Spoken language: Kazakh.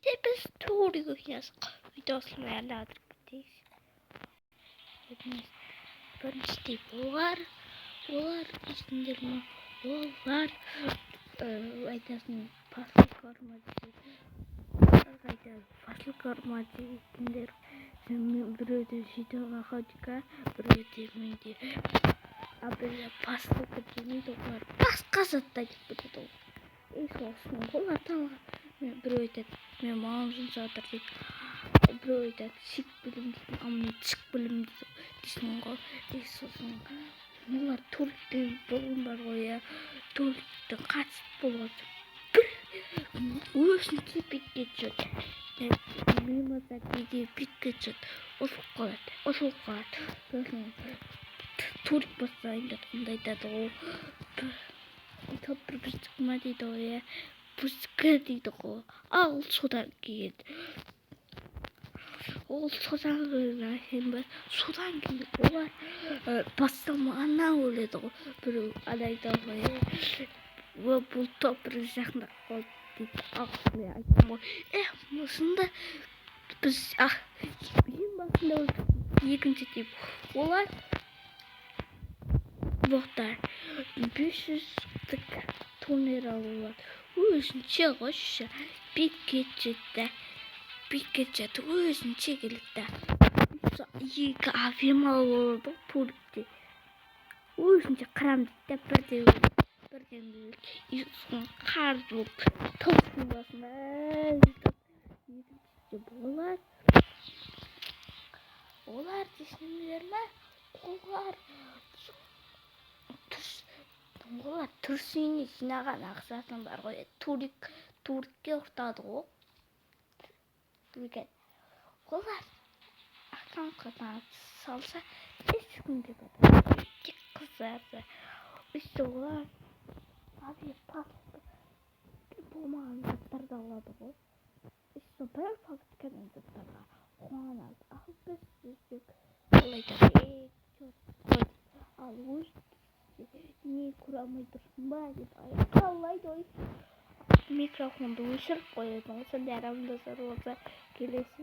Біз турик ойнасақ, видеосын аяқтап кетейік. Біріншідей, олар дейсіңдер ма, олар айтасың, посылка ма десе, қайда посылка ма дейтіндер. Біреуде жеті находка, біреуде менде. А бізде посылка демейді, олар басқа затты айтып кетеді ғой. И сосын олар біреу айтады, мен мамам жұмсап жатыр дейді, біреу айтады, сүйіп білім дейді, ал мен түсік білім дейсің ғой. И сосын олар турниктен бұрын бар ғой, иә, турниктен қатысып болған бір өзінше бетке түседі, мимо кейде бетке түседі, ұтылып қалады, ұтылып қалады. Сосын турник бастайын жатқанда айтады ғой, топ бір біздікі ма дейді ғой, иә, біздікі дейді ғой. Ал содан кейін ол содан кейін ба, содан кейін олар бастамағаннан өледі ғой. Біреу ана айтады ғой, бұл топ бір жақындап қалды дейді. Ал мен айттым ғой, осында біз ең басында өлдік. Екінші тип олар боқтар 500-дік турнир алып өзінше қойшы, бетке түседі, бетке түседі, өзінше келеді да, екі объем алып алады ғой турникте, өзінше қырам дейді да, бірден өледі, бірден өледі. И сосын қарыз болып топтың басында. Екіншісі олар, олар дейсіңдер ма, олар олар тұрсыне жинаған ақшасын бар ғой, турикке құртады ғой. Олар аккаунтқа салса, ешкімге бармайды, тек қыздарды. Өйстіп олар болмаған заттарды алады ғой. Өйстіп бір попыткадан заттарға қуанады. Ал біз десек, ол айтады, ей, черт, ал өз не көре алмай тұрсың ба деп айқайлайды ғой, микрофонды өшіріп қояды ғой. Сондай арамызда болса, келесі